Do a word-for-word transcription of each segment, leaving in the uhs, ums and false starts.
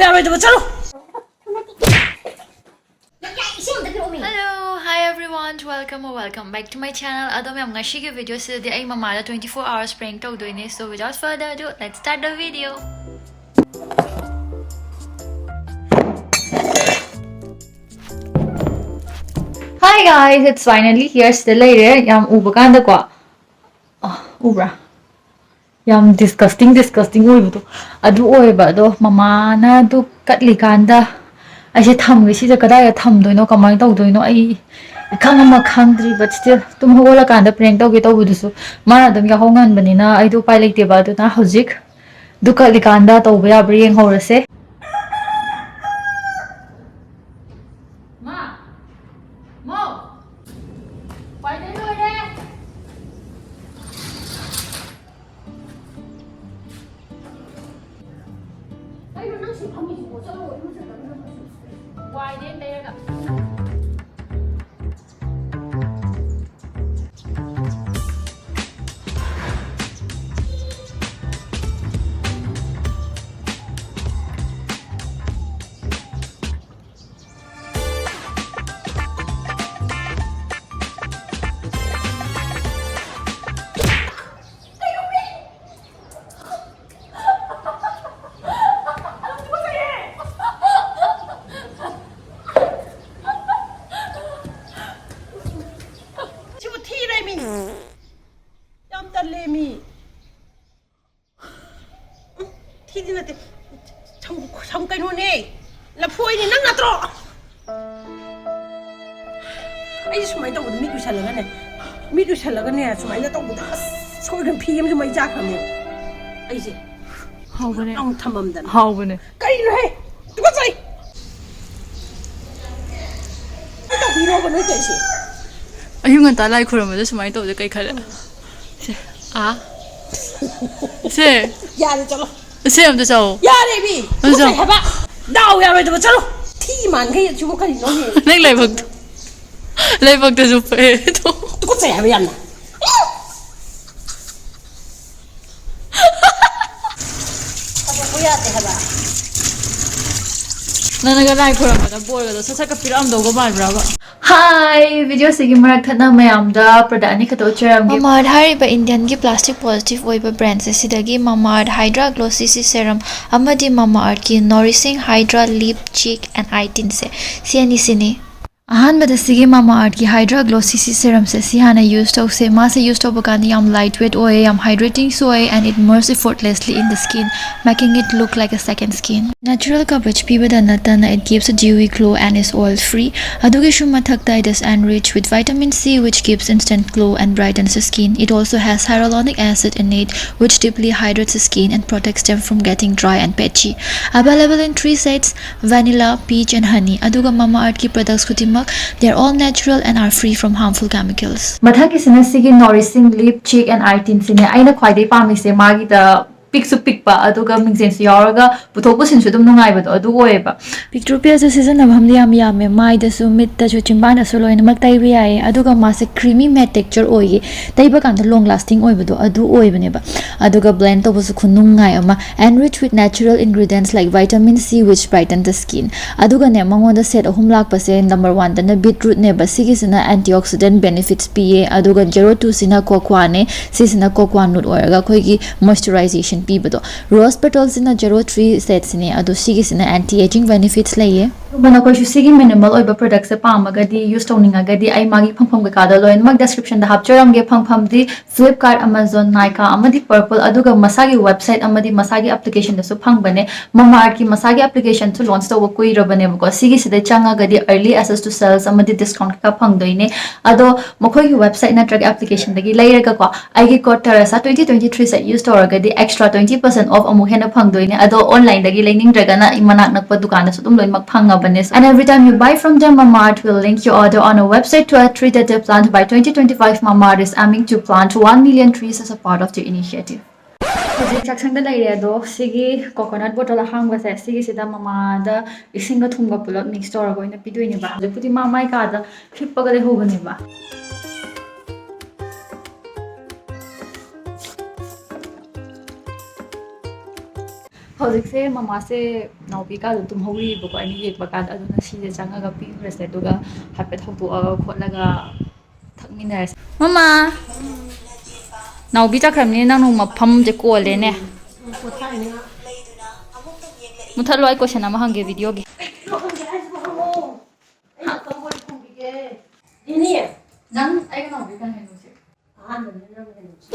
ꯌꯥꯔꯣꯏꯗꯕ, ꯆꯠꯂꯣ꯫ ꯏꯁꯤꯡ ꯑꯝꯇ ꯄꯤꯔꯛꯑꯣꯃꯤ꯫ Hello, hi everyone, welcome or welcome back to my channel. ꯑꯗꯣ ꯃꯌꯥꯝ, ꯉꯁꯤꯒꯤ video ꯁꯤꯗꯗꯤ ꯑꯩ ꯃꯃꯥꯗ twenty four hours prank ꯇꯧꯗꯣꯏꯅꯦ. So without further ado, let's start the video. Hi guys, it's finally here. ꯁꯤꯗ ꯂꯩꯔꯦ. ꯌꯥꯝ ꯎꯕ ꯀꯥꯟꯗꯀꯣ, ꯑ, ꯎꯕ꯭ꯔꯥ? ꯌꯥꯝ disgusting, disgusting ꯑꯣꯏꯕꯗꯣ ꯑꯗꯨ ꯑꯣꯏꯌꯦꯕ꯫ ꯑꯗꯣ ꯃꯃꯥꯅ ꯑꯗꯨ ꯀꯠꯂꯤꯀꯥꯟꯗ ꯑꯩꯁꯦ ꯊꯝꯒꯦ, ꯁꯤꯁꯦ ꯀꯗꯥꯏꯗ ꯊꯝꯗꯣꯏꯅꯣ, ꯀꯃꯥꯏꯅ ꯇꯧꯗꯣꯏꯅꯣ, ꯑꯩ ꯏꯈꯪ ꯑꯃ ꯈꯪꯗ꯭ꯔꯤ꯫ But still, ꯇꯨꯝ ꯍꯧꯒꯠꯂꯀꯥꯟꯗ prank ꯇꯧꯒꯦ ꯇꯧꯕꯗꯨꯁꯨ ꯃꯥꯅ ꯑꯗꯨꯝ ꯌꯥꯍꯧ ꯉꯟꯕꯅꯤꯅ ꯑꯩꯗꯣ ꯎꯄꯥꯏ ꯂꯩꯇꯦꯕ꯫ ꯑꯗꯨꯅ ꯍꯧꯖꯤꯛ ꯑꯗꯨ ꯀꯠꯂꯤꯀꯥꯟꯗ ꯇꯧꯕ ꯌꯥꯕ꯭ꯔꯥ ꯌꯦꯡꯍꯧꯔꯁꯦ꯫ ꯃꯥ! ꯃꯧ! ꯋꯥꯏ ꯇꯩ ꯂꯣꯏꯔꯦ! ꯀꯩꯅꯣ ꯅꯪ ꯁꯤ ꯐꯝꯃꯤꯁꯤꯕꯣ? ꯆꯠꯂꯣ, ꯏꯔꯨꯖꯔꯒ ꯂꯣꯏꯔꯦ꯫ ꯋꯥꯏꯗꯤ ꯑꯩꯅ ꯇꯩꯔꯒ꯫ ꯁꯤꯕꯨ ꯊꯤꯔꯦ ꯃꯤ꯫ ꯌꯥꯝ ꯇꯜꯂꯦ ꯃꯤ꯫ ꯊꯤꯗꯤ ꯅꯠꯇꯦ꯫ ꯁꯝ, ꯁꯝ ꯀꯩꯅꯣꯅꯦ꯫ ꯂꯐꯣꯏꯅꯦ, ꯅꯪ ꯅꯠꯇ꯭ꯔꯣ? ꯑꯩꯁꯦ ꯁꯨꯃꯥꯏꯅ ꯇꯧꯕꯗ ꯃꯤꯠ ꯎꯏꯁꯜꯂꯒꯅꯦ, ꯃꯤꯠ ꯎꯏꯁꯜꯂꯒꯅꯦ, ꯁꯨꯃꯥꯏꯅ ꯇꯧꯕꯗ ꯑꯁ ꯁꯣꯏꯗꯅ ꯐꯤ ꯑꯃꯁꯨ ꯃꯩ ꯆꯥꯛꯈ꯭ꯔꯕꯅꯦ꯫ ꯑꯩꯁꯦ ꯍꯥꯎꯕꯅꯦ꯫ ꯑꯃꯨꯛ ꯊꯝꯃꯝꯗꯅ꯫ ꯍꯥꯎꯕꯅꯦ꯫ ꯀꯩꯅꯣꯍꯦ? ꯇꯨꯀꯠꯆꯩ! ꯀꯩ ꯇꯧꯕꯤꯅꯣꯕ ꯅꯣꯏ ꯇꯧꯔꯤꯁꯦ? ꯑꯌꯨꯛ ꯉꯟꯇꯥ ꯂꯥꯏ ꯈꯨꯔꯨꯝꯕꯗ ꯁꯨꯃꯥꯏꯅ ꯇꯧꯕꯗ ꯀꯩ ꯈꯜꯂꯦ? ꯁꯦ꯫ ꯑꯥ꯫ ꯁꯦ꯫ ꯌꯥꯔꯦ, ꯆꯠꯂꯣ꯫ ꯁꯦ ꯑꯝꯇ ꯆꯥꯎ꯫ ꯌꯥꯔꯦ, ꯃꯤ꯫ ꯑꯝꯇ ꯆꯥꯎ꯫ ꯇꯨꯀꯠꯆꯩ ꯍꯥꯏꯕ꯫ ꯗꯥꯎ ꯌꯥꯔꯣꯏꯗꯕ, ꯆꯠꯂꯣ꯫ ꯊꯤ ꯃꯥꯟꯈꯩ ꯑꯁꯤꯕꯨ ꯀꯔꯤꯅꯣ, ꯃꯤ? ꯅꯪ ꯂꯥꯏꯕꯛꯇꯣ꯫ ꯂꯥꯏꯕꯛꯇꯁꯨ ꯐꯩ ꯑꯗꯣ꯫ ꯇꯨꯀꯠꯆꯩ ꯍꯥꯏꯕ ꯌꯥꯝꯅ꯫ ꯊꯥꯗꯣꯛꯄ ꯌꯥꯗꯦ ꯍꯥꯏꯕ꯫ ꯅꯪꯅꯒ ꯂꯥꯏ ꯈꯣꯏꯔꯝꯕꯗ ꯕꯣꯔꯒꯗꯣ ꯁꯠ ꯁꯠꯀ ꯄꯤꯔꯛꯑꯝꯗꯧꯒ ꯃꯥꯟꯕ꯭ꯔꯕ? ꯍꯥꯏ, ꯚꯤꯗꯤꯑꯣꯁꯤꯒꯤ ꯃꯔꯛ ꯊꯠꯅ ꯃꯌꯥꯝꯗ product ꯑꯅꯤꯈꯛꯇ ꯎꯠꯆꯔꯝꯒꯦ꯫ Mamaearth ꯍꯥꯏꯔꯤꯕ ꯏꯟꯗꯤꯌꯟꯒꯤ plastic positive ꯑꯣꯏꯕ brand ꯁꯦ ꯁꯤꯗꯒꯤ Mamaearth Hydra Glow C C Serum ꯑꯃꯗꯤ Mamaearth ꯀꯤ Nourishing Hydra Lip, Cheek and Eye Tint ꯁꯦ, ꯁꯤ ꯑꯅꯤꯁꯤꯅꯤ꯫ ꯑꯍꯥꯟꯕꯗ ꯁꯤꯒꯤ Mamaearth ꯀꯤ Hydra Glow C C Serum ꯁꯦ ꯁꯤ ꯍꯥꯟꯅ use ꯇꯧꯁꯦ꯫ ꯃꯥꯁꯦ use ꯇꯧꯕ ꯀꯥꯟꯗ ꯌꯥꯝ light weight ꯑꯣꯏꯌꯦ, ꯌꯥꯝ hydrating ꯁꯨ ꯑꯣꯏꯌꯦ, and it immerse effortlessly in the skin, making it look like a second skin. Natural coverage ꯄꯤꯕꯗ ꯅꯠꯇꯅ it gives a dewy glow and is oil free꯫ ꯑꯗꯨꯒꯤꯁꯨ ꯃꯊꯛꯇ it is enriched with vitamin C, which gives instant glow and brightens the skin. It also has hyaluronic acid in it, which deeply hydrates the skin and protects them from getting dry and patchy. Available in three shades: vanilla, peach and honey꯫ ꯑꯗꯨꯒ Mamaearth ꯀꯤ products ꯈꯨꯗꯤꯡꯃꯛ, they are all natural and are free from harmful chemicals꯫ ꯃꯊꯪꯒꯤꯁꯤꯅ ꯁꯤꯒꯤ Nourishing Lip, Cheek and Eye Tint ꯁꯤꯅꯦ꯫ ꯑꯩꯅ ꯈ꯭ꯋꯥꯏꯗꯩ ꯄꯥꯝꯃꯤꯁꯦ ꯃꯥꯒꯤꯗ ꯄꯤꯛꯁꯨ ꯄꯤꯛꯄ, ꯑꯗꯨꯒ ꯃꯤꯡꯁꯦꯟꯁꯨ ꯌꯥꯎꯔꯒ ꯄꯨꯊꯣꯛ ꯄꯨꯁꯤꯟꯁꯨ ꯑꯗꯨꯝ ꯅꯨꯡꯉꯥꯏꯕꯗꯣ ꯑꯗꯨ ꯑꯣꯏꯌꯦꯕ꯫ ꯄꯤꯛꯇ꯭ꯔꯨ ꯄꯤꯛꯑꯁꯨ ꯁꯤꯖꯤꯟꯅꯐꯝꯗꯤ ꯌꯥꯝ ꯌꯥꯝꯃꯦ, ꯃꯥꯏꯗꯁꯨ, ꯃꯤꯠꯇꯁꯨ, ꯆꯤꯟꯕꯥꯟꯗꯁꯨ ꯂꯣꯏꯅꯃꯛ ꯇꯩꯕ ꯌꯥꯏꯌꯦ꯫ ꯑꯗꯨꯒ ꯃꯥꯁꯦ creamy matte texture ꯑꯣꯏꯌꯦ, ꯇꯩꯕ ꯀꯥꯟꯗ long lasting ꯑꯣꯏꯕꯗꯣ ꯑꯗꯨ ꯑꯣꯏꯕꯅꯦꯕ꯫ ꯑꯗꯨꯒ blend ꯇꯧꯕꯁꯨ ꯈꯨꯅꯨꯡꯉꯥꯏ ꯑꯃ, enriched with natural ingredients like vitamin C, which brighten the skin꯫ ꯑꯗꯨꯒꯅꯦ, ꯃꯉꯣꯟꯗ shade ꯑꯍꯨꯝ ꯂꯥꯛꯄꯁꯦ, number one ꯗꯅ beetroot ꯅꯦꯕ, ꯁꯤꯒꯤꯁꯤꯅ antioxidant benefits ꯄꯤꯌꯦ꯫ ꯑꯗꯨꯒ zero two ꯁꯤꯅ cocoa ꯅꯦ, ꯁꯤꯁꯤꯅ cocoa nut ꯑꯣꯏꯔꯒ ꯑꯩꯈꯣꯏꯒꯤ moisturization ꯄꯤꯕꯗꯣ꯫ Rose petal ꯁꯤꯅ zero three shade ꯁꯤꯅꯦ, ꯑꯗꯣ ꯁꯤꯒꯤꯁꯤꯅ anti aging benefits ꯂꯩꯌꯦ꯫ ꯑꯗꯨꯒ ꯅꯈꯣꯏꯁꯨ ꯁꯤꯒꯤ minimal ꯑꯣꯏꯕ product ꯁꯦ ꯄꯥꯝꯃꯒꯗꯤ, use ꯇꯧꯅꯤꯡꯉꯒꯗꯤ, ꯑꯩ ꯃꯥꯒꯤ ꯐꯪꯐꯝ ꯀꯩꯀꯥꯗꯣ ꯂꯣꯏꯅꯃꯛ description ꯗ ꯍꯥꯞꯆꯔꯝꯒꯦ꯫ ꯐꯪꯐꯝꯗꯤ Flipkart, Amazon, Nykaa ꯑꯃꯗꯤ Purplle꯫ ꯑꯗꯨꯒ ꯃꯁꯥꯒꯤ website ꯑꯃꯗꯤ ꯃꯁꯥꯒꯤ application ꯗꯁꯨ ꯐꯪꯕꯅꯦ꯫ Mamaearth ꯀꯤ ꯃꯁꯥꯒꯤ application ꯁꯨ launch ꯇꯧꯕ ꯀꯨꯏꯔꯕꯅꯦꯕꯀꯣ꯫ ꯁꯤꯒꯤꯁꯤꯗ ꯆꯪꯉꯒꯗꯤ early access to sales ꯑꯃꯗꯤ discount ꯀꯩꯀꯥ ꯐꯪꯗꯣꯏꯅꯦ꯫ ꯑꯗꯣ ꯃꯈꯣꯏꯒꯤ website ꯅꯠꯇ꯭ꯔꯒ application ꯗꯒꯤ ꯂꯩꯔꯒꯀꯣ, ꯑꯩꯒꯤ code TARASA twenty twenty three ꯁꯦ use ꯇꯧꯔꯒꯗꯤ extra twenty percent off ꯑꯃꯨꯛ ꯍꯦꯟꯅ ꯐꯪꯗꯣꯏꯅꯦ꯫ ꯑꯗꯣ online ꯗꯒꯤ ꯂꯩꯅꯤꯡꯗ꯭ꯔꯒꯅ ꯑꯩ ꯃꯅꯥꯛ ꯅꯛꯄ ꯗꯨꯀꯥꯟꯗꯁꯨ ꯑꯗꯨꯝ ꯂꯣꯏꯅꯃꯛ ꯐꯪꯉꯕꯅꯦ꯫ And every time you buy from them, Mamaearth will link your order on a website to a tree that they plant. By twenty twenty-five, Mamaearth is aiming to plant one million trees as a part of the initiative. ꯍꯧꯖꯤꯛ ꯆꯥꯛꯁꯪꯗ ꯂꯩꯔꯦ, ꯑꯗꯣ ꯁꯤꯒꯤ coconut bottle ꯑꯍꯥꯡꯕꯁꯦ, ꯁꯤꯒꯤꯁꯤꯗ ꯃꯃꯥꯗ ꯏꯁꯤꯡꯒ ꯊꯨꯝꯒ ꯄꯨꯂꯞ mix ꯇꯧꯔꯒ ꯑꯣꯏꯅ ꯄꯤꯗꯣꯏꯅꯦꯕ꯫ ꯍꯧꯖꯤꯛꯄꯨꯗꯤ ꯃꯥ ꯃꯥꯏ ꯀꯥꯗ ꯍꯤꯞꯄꯒ ꯂꯩꯍꯧꯕꯅꯦꯕ꯫ ꯍꯧꯖꯤꯛꯁꯦ ꯃꯃꯥꯁꯦ ꯅꯥꯎꯕꯤ ꯀꯥꯗ ꯇꯨꯝꯍꯧꯔꯤꯕꯀꯣ, ꯑꯩꯅ ꯌꯦꯡꯕ ꯀꯥꯟꯗ꯫ ꯑꯗꯨꯅ ꯁꯤꯁꯦ ꯆꯪꯉꯒ ꯄꯤꯔꯨꯔꯁꯦ, ꯑꯗꯨꯒ ꯍꯥꯏꯐꯦꯠ ꯍꯧꯗꯣꯛꯑꯒ ꯈꯣꯠꯂꯒ ꯊꯛꯃꯤꯟꯅꯔꯁꯦ꯫ ꯃꯃꯥ! ꯅꯥꯎꯕꯤ ꯆꯠꯈ꯭ꯔꯕꯅꯤꯅ ꯅꯪ ꯅꯣꯡ ꯃꯐꯝꯁꯦ ꯀꯣꯜꯂꯦꯅꯦ꯫ ꯎꯝ, ꯄꯣꯊꯥꯏꯅꯦ꯫ ꯃꯨꯊꯠꯂꯣ, ꯑꯩ ꯀꯣꯏꯁꯟ ꯑꯃ ꯍꯪꯒꯦ ꯚꯤꯗꯤꯑꯣꯒꯤ꯫ ꯀꯩꯅꯣ ꯍꯪꯒꯦ ꯍꯥꯏꯁꯤꯕꯣ, ꯍꯪꯉꯣ꯫ ꯑꯩ ꯃꯐꯝ ꯑꯣꯏꯅ ꯈꯨꯝꯕꯤꯒꯦ꯫ ꯏꯅꯦ! ꯅꯪ ꯑꯩꯒ ꯅꯥꯎꯕꯤ ꯀꯅꯥ ꯍꯦꯟꯅ ꯅꯨꯡꯁꯤ? ꯑꯍꯥꯟꯕꯅꯤꯅ ꯅꯪꯅ ꯍꯦꯟꯅ ꯅꯨꯡꯁꯤ꯫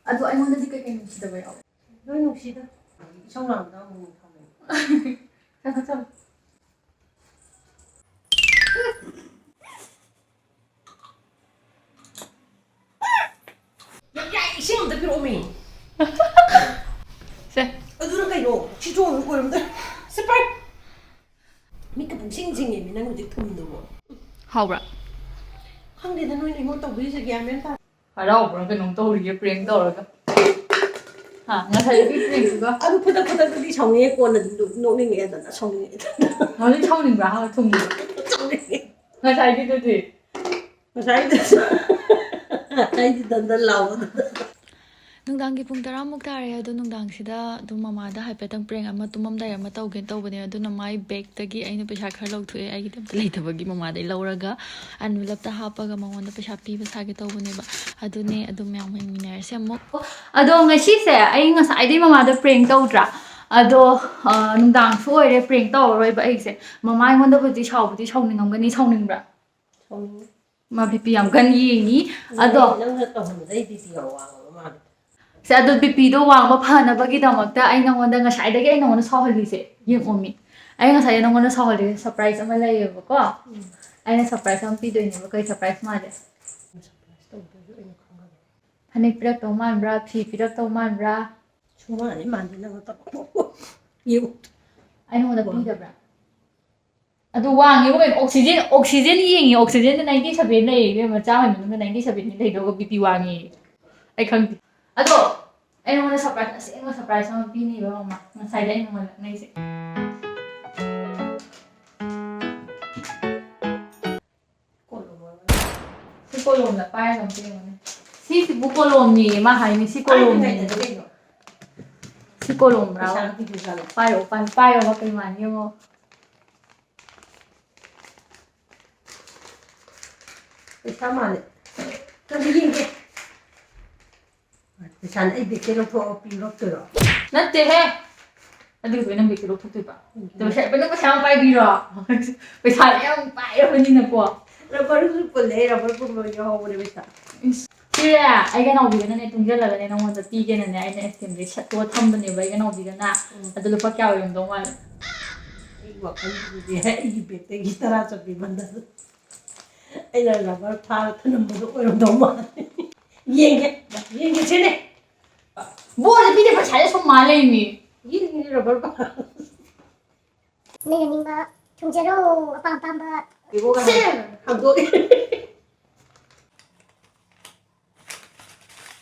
ꯑꯗꯣ ꯑꯩꯉꯣꯟꯗꯗꯤ ꯀꯩꯀꯩ ꯅꯨꯡꯁꯤꯗꯕ ꯌꯥꯎꯒꯦ? ꯂꯣꯏ ꯅꯨꯡꯁꯤꯗ꯫ ꯏꯁꯧ ꯂꯥꯡꯕꯗ ꯑꯃꯨꯛ ꯊꯝꯃꯦ꯫ ꯆꯠꯂꯣ, ꯆꯠꯂꯣ꯫ ꯌꯥꯏ, ꯏꯁꯤꯡ ꯑꯝꯇ ꯄꯤꯔꯛꯑꯣꯃꯤ꯫ ꯁꯦ꯫ ꯑꯗꯨꯅ ꯀꯩꯅꯣ? ꯁꯤ ꯆꯣꯡꯉꯒ ꯀꯣꯏꯔꯝꯗ-, ꯁꯤ ꯄꯥꯏ꯫ ꯃꯤꯠꯇ ꯄꯨꯡꯁꯤꯡ ꯁꯤꯡꯉꯦꯃꯤ ꯅꯪ ꯍꯧꯖꯤꯛ ꯊꯨꯝꯗꯨꯕꯣ꯫ ꯍꯥꯎꯕ꯭ꯔꯥ? ꯈꯪꯗꯦꯗ, ꯅꯣꯏꯅ ꯑꯩꯉꯣꯟꯗ ꯇꯧꯕꯤꯔꯤꯁꯦ ꯒ꯭ꯌꯥꯟ ꯃꯦꯟ ꯇꯥꯗꯦ꯫ ꯍꯔꯥꯎꯕ꯭ꯔꯥ ꯀꯩꯅꯣꯝ ꯇꯧꯔꯤꯌꯦ prank ꯇꯧꯔꯒ꯫ ꯍꯥ, ꯉꯁꯥꯏꯒꯤ prankꯇꯨꯒ꯫ ꯑꯗꯨ ꯈꯨꯗꯛ ꯈꯨꯗꯛꯇꯗꯤ ꯁꯥꯎꯅꯤꯡꯉꯦ, ꯀꯣꯟꯅꯗꯤ ꯅꯣꯛꯅꯤꯡꯉꯛꯑꯦꯗꯅ ꯁꯥꯎꯅꯤꯡꯉꯦꯗꯅ꯫ ꯍꯧꯖꯤꯛ ꯁꯥꯎꯅꯤꯡꯕ꯭ꯔꯥ ꯍꯥꯏꯕ ꯊꯨꯝꯗꯣ? ꯁꯥꯎꯅꯤꯡꯉꯦ꯫ ꯉꯁꯥꯏꯒꯤꯗꯨꯗꯤ? ꯉꯁꯥꯏꯗꯨꯁꯨ ꯑꯩꯗꯤ ꯗꯟꯗꯟ ꯂꯥꯎꯕꯗꯨꯗ꯫ ꯅꯨꯡꯗꯥꯡꯒꯤ ꯄꯨꯡ ꯇꯔꯥꯃꯨꯛ ꯇꯥꯔꯦ꯫ ꯑꯗꯣ ꯅꯨꯡꯗꯥꯡꯁꯤꯗ ꯑꯗꯨꯝ ꯃꯃꯥꯗ ꯍꯥꯏꯐꯦꯠꯇꯪ prank ꯑꯃ ꯇꯨꯝꯃꯝꯗꯥꯏ ꯑꯃ ꯇꯧꯒꯦꯅ ꯇꯧꯕꯅꯦ꯫ ꯑꯗꯨꯅ ꯃꯥꯏ bagꯇꯒꯤ ꯑꯩꯅ ꯄꯩꯁꯥ ꯈꯔ ꯂꯧꯊꯣꯛꯑꯦ, ꯑꯩꯒꯤꯗꯤ ꯑꯝꯇ ꯂꯩꯇꯕꯒꯤ ꯃꯃꯥꯗꯩ ꯂꯧꯔꯒ envelopeꯇ ꯍꯥꯞꯄꯒ ꯃꯉꯣꯟꯗ ꯄꯩꯁꯥ ꯄꯤꯕ ꯁꯥꯒꯦ ꯇꯧꯕꯅꯦꯕ꯫ ꯑꯗꯨꯅꯦ, ꯑꯗꯨꯝ ꯃꯌꯥꯝ ꯌꯦꯡꯃꯤꯟꯅꯔꯁꯦ ꯑꯃꯨꯛ꯫ ꯑꯗꯣ ꯉꯁꯤꯁꯦ ꯑꯩ ꯉꯁꯥꯏꯗꯩ ꯃꯃꯥꯗ prank ꯇꯧꯗ꯭ꯔꯥ? ꯑꯗꯣ, ꯑ, ꯅꯨꯡꯗꯥꯡꯁꯨ ꯑꯣꯏꯔꯦ, prank ꯇꯧꯔꯔꯣꯏꯕ ꯑꯩꯁꯦ꯫ ꯃꯃꯥ ꯑꯩꯉꯣꯟꯗꯕꯨꯗꯤ ꯁꯥꯎꯕꯨꯗꯤ ꯁꯥꯎꯅꯤꯡꯉꯝꯒꯅꯤ, ꯁꯥꯎꯅꯤꯡꯕ꯭ꯔꯥ? ꯁꯥꯎꯅꯤꯡꯉꯤ꯫ ꯃꯥ BP ꯌꯥꯝ ꯀꯟꯅ ꯌꯦꯡꯉꯤ꯫ ꯑꯗꯣ ꯅꯪꯅ ꯇꯧꯍꯟꯕꯗꯩ BP ꯌꯥꯝ ꯋꯥꯡꯉꯕ ꯃꯥꯜꯂꯦ꯫ ꯁꯦ, ꯑꯗꯣ BPꯗꯣ ꯋꯥꯡꯕ ꯐꯅꯕꯒꯤꯗꯃꯛꯇ ꯑꯩ ꯅꯉꯣꯟꯗ ꯉꯁꯥꯏꯗꯒꯤ ꯑꯩ ꯅꯉꯣꯟꯗ ꯁꯥꯎꯍꯜꯂꯤꯁꯦ, ꯌꯦꯡꯉꯣꯃꯤ꯫ ꯑꯩ ꯉꯁꯥꯏꯗꯒꯤ ꯅꯉꯣꯟꯗ ꯁꯥꯎꯍꯜꯂꯤꯁꯦ surprise ꯑꯃ ꯂꯩꯌꯦꯕꯀꯣ꯫ ꯎꯝ꯫ ꯑꯩꯅ surprise ꯑꯃ ꯄꯤꯗꯣꯏꯅꯦꯕ꯫ ꯀꯩ surprise ꯃꯥꯜꯂꯦ? Surprise ꯇꯧꯗꯣꯏꯁꯨ ꯑꯩꯅ ꯈꯪꯉꯒ꯫ ꯐꯅꯦꯛ ꯄꯤꯔꯛꯇꯧ ꯃꯥꯟꯕ꯭ꯔꯥ? ꯐꯤ ꯄꯤꯔꯛꯇꯧ ꯃꯥꯟꯕ꯭ꯔꯥ? ꯁꯨꯃꯥꯟꯗꯤ ꯃꯥꯟꯗꯦ ꯅꯪꯅ ꯇꯧꯔꯛꯄ꯫ ꯌꯦꯡꯉꯨ꯫ ꯑꯩ ꯅꯉꯣꯟꯗ ꯄꯤꯗꯕ꯭ꯔꯥ? ꯑꯗꯨ ꯋꯥꯡꯉꯦꯕ ꯀꯩꯅꯣ, oxygen, oxygen ꯌꯦꯡꯉꯤ, oxygenꯗ ninety seven ꯂꯩꯌꯦ ꯏꯕꯦꯝꯃ, ꯆꯥꯝꯃꯩ ꯃꯅꯨꯡꯗ ninety seven ꯂꯩꯗꯧꯒ BP ꯋꯥꯡꯉꯦ꯫ ꯑꯩ ꯈꯪꯗꯦ꯫ ꯑꯗꯣ ꯑꯩ ꯅꯉꯣꯟꯗ surprise, ꯑꯁꯦꯡꯕ surprise ꯑꯃ ꯄꯤꯅꯤꯕ ꯃꯃꯥ, ꯉꯁꯥꯏꯗ ꯑꯩ ꯅꯉꯣꯟꯗ ꯂꯛꯅꯩꯁꯦ꯫ ꯁꯤ ꯀꯣꯂꯣꯝꯗ ꯄꯥꯏꯔꯒ ꯑꯝꯇ ꯌꯦꯡꯉꯨꯅꯦ꯫ ꯁꯤꯁꯤꯕꯨ ꯀꯣꯂꯣꯝꯅꯦꯌꯦ ꯃꯥ ꯍꯥꯏꯅꯤ, ꯁꯤ ꯀꯣꯂꯣꯝꯅꯦ꯫ ꯄꯥꯏꯗ꯭ꯔꯤꯉꯩꯗꯗꯤ ꯀꯩꯅꯣ? ꯁꯤ ꯀꯣꯂꯣꯝꯔꯥ? ꯄꯩꯁꯥ ꯈꯛꯀꯤ ꯄꯩꯁꯥ ꯂꯩ꯫ ꯄꯥꯏꯔꯛꯑꯣ, ꯄꯥꯏ-, ꯄꯥꯏꯔꯛꯑꯣ, ꯀꯩ ꯃꯥꯟꯒꯦ ꯌꯦꯡꯉꯣ꯫ ꯄꯩꯁꯥ ꯃꯥꯜꯂꯦ꯫ ꯀꯔꯤ ꯌꯦꯡꯒꯦ? ꯄꯩꯁꯥꯅꯦ, ꯑꯩ ꯕꯦꯛꯇꯩ ꯂꯧꯊꯣꯛꯑꯒ ꯄꯤꯔꯛꯇꯣꯏꯔꯣ? ꯅꯠꯇꯦꯍꯦ꯫ ꯑꯗꯨꯒꯤꯗꯣ ꯅꯪ ꯕꯦꯛꯇꯩ ꯂꯧꯊꯣꯛꯇꯣꯏꯕ? ꯎꯝ꯫ ꯑꯗꯣ ꯄꯩꯁꯥ, ꯅꯪ ꯄꯩꯁꯥ ꯑꯃ ꯄꯥꯏꯕꯤꯔꯣ? ꯄꯩꯁꯥ ꯌꯥꯝ ꯄꯥꯏꯔꯕꯅꯤꯅꯀꯣ꯫ ꯔꯕꯔꯁꯨ ꯄꯨꯜꯂꯦ, ꯔꯕꯔ ꯄꯨꯟꯕ ꯌꯥꯎꯍꯧꯕꯅꯦ ꯄꯩꯁꯥ꯫ ꯏꯁ꯫ ꯁꯤꯔꯦ, ꯑꯩꯒ ꯅꯥꯎꯕꯤꯒꯅꯅꯦ ꯇꯨꯡꯁꯤꯜꯂꯒꯅꯦ ꯅꯉꯣꯟꯗ ꯄꯤꯒꯦꯅꯅꯦ ꯑꯩꯅ ꯑꯥꯏꯁ ꯀ꯭ꯔꯤꯝꯁꯦ ꯁꯠꯇꯣꯛꯑ ꯊꯝꯕꯅꯦꯕ ꯑꯩꯒ ꯅꯥꯎꯕꯤꯒꯅ꯫ ꯎꯝ꯫ ꯑꯗꯨ ꯂꯨꯄꯥ ꯀꯌꯥ ꯑꯣꯏꯔꯝꯗꯧ ꯃꯥꯜꯂꯦ? ꯑꯩ ꯋꯥꯈꯜꯗꯗꯤ ꯑꯩꯒꯤ ꯕꯦꯛꯇꯒꯤ ꯇꯔꯥ ꯆꯠꯄꯤ ꯃꯟꯗ ꯑꯩꯅ ꯔꯕꯔ ꯐꯥꯔ ꯊꯅꯝꯕꯗꯣ ꯑꯣꯏꯔꯝꯗꯧ ꯃꯥꯜꯂꯦ꯫ ꯌꯦꯡꯒꯦ, ꯌꯦꯡꯒꯦ ꯁꯤꯅꯦ꯫ ꯕꯣꯔꯁꯦ ꯄꯤꯗꯦ, ꯄꯩꯁꯥꯁꯦ ꯁꯨꯝ ꯃꯥ ꯂꯩꯃꯤ꯫ ꯌꯦꯡꯒꯦ ꯔꯕꯔ ꯐꯥꯔ꯫ ꯅꯪꯅ ꯅꯤꯡꯕ ꯊꯨꯡꯖꯔꯣ, ꯑꯄꯥꯝ ꯑꯄꯥꯝꯕ꯫ ꯁꯦ! ꯍꯥꯡꯗꯣꯛꯑꯦ꯫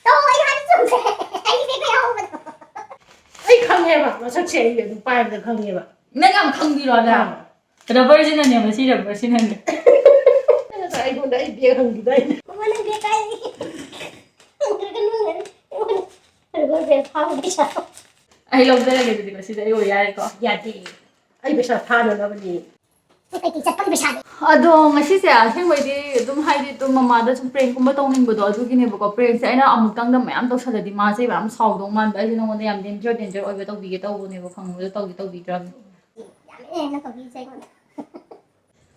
ꯇꯧ, ꯑꯩ ꯍꯥꯏꯕ ꯆꯨꯝꯗ꯭ꯔꯦ꯫ ꯑꯩ ꯕꯦꯛꯇ ꯌꯥꯎꯍꯧꯕꯗꯣ꯫ ꯑꯩ ꯈꯪꯉꯦꯕ, ꯃꯁꯛꯁꯦ ꯑꯩ ꯑꯗꯨꯝ ꯄꯥꯏꯕꯗ ꯈꯪꯉꯦꯕ꯫ ꯅꯪ ꯌꯥꯝ ꯈꯪꯕꯤꯔꯣ, ꯅꯪ? ꯑꯥ꯫ ꯔꯕꯔꯁꯤꯅꯅꯦꯕ, ꯁꯤ ꯔꯕꯔꯁꯤꯅꯅꯦ꯫ ꯅꯪ ꯉꯁꯥꯏ ꯑꯩꯉꯣꯟꯗ ꯑꯩ ꯕꯦꯛ ꯍꯪꯈꯤꯗꯥꯏꯅꯦ? ꯃꯃꯥ, ꯅꯪ ꯕꯦꯛ ꯀꯥꯏ? ꯍꯪꯗ꯭ꯔꯒ ꯅꯪ ꯑꯩꯉꯣꯟꯗ ꯔꯕꯔ ꯕꯦꯛ ꯐꯥꯕ ꯄꯩꯁꯥ꯫ ꯑꯩ ꯂꯧꯖꯔꯒꯦ ꯑꯗꯨꯗꯤ, ꯉꯁꯤꯗꯤ ꯑꯩ ꯑꯣꯏ ꯌꯥꯔꯦꯀꯣ? ꯌꯥꯗꯦ꯫ ꯑꯩ ꯄꯩꯁꯥ ꯊꯥꯅꯅꯕꯅꯤ꯫ ꯀꯩꯀꯩ ꯆꯠꯄꯒꯤ ꯄꯩꯁꯥꯅꯤ꯫ ꯑꯗꯣ ꯉꯁꯤꯁꯦ ꯑꯁꯦꯡꯕꯩꯗꯤ ꯑꯗꯨꯝ ꯍꯥꯏꯗꯤ ꯑꯗꯨꯝ ꯃꯃꯥꯗ ꯁꯨꯝ ꯄ꯭ꯔꯦꯡꯀꯨꯝꯕ ꯇꯧꯅꯤꯡꯕꯗꯣ ꯑꯗꯨꯒꯤꯅꯦꯕꯀꯣ꯫ ꯄ꯭ꯔꯦꯡꯁꯦ ꯑꯩꯅ ꯑꯃꯨꯛꯇꯪꯗ ꯃꯌꯥꯝ ꯇꯧꯁꯜꯂꯗꯤ ꯃꯥꯁꯦ ꯌꯥꯝ ꯁꯥꯎꯗꯧ ꯃꯥꯟꯕ꯫ ꯑꯩꯁꯦ ꯅꯉꯣꯟꯗ ꯌꯥꯝ danger, danger ꯑꯣꯏꯕ ꯇꯧꯕꯤꯒꯦ ꯇꯧꯕꯅꯦꯕ, ꯈꯪꯕꯗꯣ ꯇꯧꯗꯤ ꯇꯧꯕꯤꯗ꯭ꯔꯕꯅꯦ꯫ ꯌꯥꯝ ꯍꯦꯟꯅ ꯇꯧꯕꯤꯔꯤꯁꯦ ꯑꯩꯉꯣꯟꯗ꯫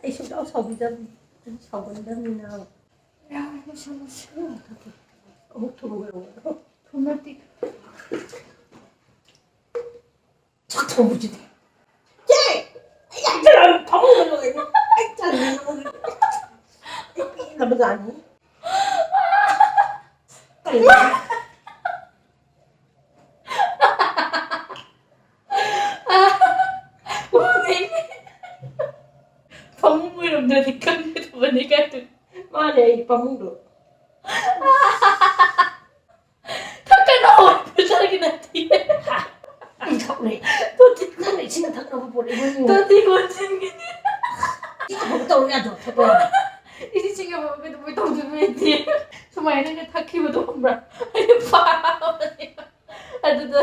ꯑꯩ ꯁꯨꯡꯁꯥꯎ ꯁꯥꯎꯕꯤꯗꯕꯅꯤ꯫ ꯑꯩ ꯁꯥꯎꯒꯟꯗꯕꯅꯤꯅ꯫ ꯌꯥꯔꯦ, ꯂꯣꯏꯁꯜꯂꯁꯤ꯫ ꯑꯃꯨꯛ ꯊꯨꯝꯈ꯭ꯔꯕꯣ? ꯊꯨꯝ ꯅꯠꯇꯦ꯫ ꯆꯥꯛ ꯊꯣꯡꯕꯁꯤꯗꯤ꯫ ꯆꯦ! ꯑꯩ ꯌꯥꯝ ꯆꯠꯂꯕ ꯐꯃꯨꯡꯗ ꯂꯣꯏꯔꯦ꯫ ꯑꯩ ꯇꯜꯂꯦ ꯅꯉꯣꯟꯗ꯫ ꯑꯩ ꯄꯦꯜꯂꯕꯖꯥꯠꯅꯤ꯫ ꯀꯔꯤꯅꯣ? ꯐꯃꯨꯡ ꯑꯣꯏꯔꯝꯗ꯭ꯔꯗꯤ ꯈꯪꯒꯗꯕꯅꯤ ꯀꯥꯏꯗꯨꯅꯤ꯫ ꯃꯥꯅꯦ, ꯑꯩ ꯐꯃꯨꯡꯗꯣ꯫ ꯊꯛꯀꯅꯣ! ꯐꯤꯜꯇꯔꯒꯤ ꯅꯠꯇꯦ꯫ ꯍꯥ? ꯑꯩ ꯊꯛꯎꯔꯦ꯫ ꯇꯣꯇꯤ꯫ ꯅꯪꯅ ꯏꯁꯤꯡ ꯊꯛꯅꯕ ꯄꯣꯠ ꯑꯩꯉꯣꯟꯗ ꯇꯣꯇꯤ ꯀꯣꯟꯁꯤꯟꯒꯤꯅꯤ꯫ ꯏꯁꯤꯡ ꯑꯐꯕ ꯇꯧꯔꯨ ꯌꯥꯗ꯭ꯔꯣ? ꯊꯛꯄ ꯌꯥꯗ꯭ꯔꯣ? ꯏꯗꯤ ꯏꯁꯤꯡ ꯑꯐꯕ ꯀꯩꯗꯧꯕꯩ ꯇꯧꯗꯣꯏꯅꯣ ꯑꯩꯗꯤ? ꯁꯨꯃꯥꯏꯅꯒ ꯊꯛꯈꯤꯕꯗꯣ ꯈꯪꯕ꯭ꯔꯥ? ꯑꯩꯗꯤ ꯐꯥꯕꯅꯦ꯫ ꯑꯗꯨꯗ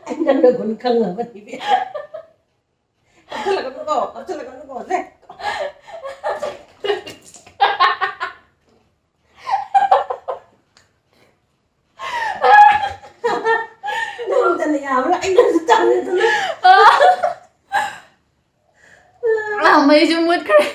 ꯑꯩ ꯅꯪꯅ ꯒꯨꯟ ꯈꯪꯉꯕꯅꯤ ꯏꯕꯦꯝꯃ꯫ ꯀꯞꯁꯤꯜꯂꯛꯀꯅꯨꯀꯣ, ꯀꯞꯁꯤꯜꯂꯛꯀꯅꯨꯀꯣ, ꯁꯦ꯫ ꯅꯪꯗꯅ ꯌꯥꯕ꯭ꯔꯥ? ꯑꯩꯅꯁꯨ ꯇꯧꯔꯦꯗꯅ꯫ ꯑꯥ, ꯃꯩꯁꯨ ꯃꯨꯠꯈ꯭ꯔꯦ꯫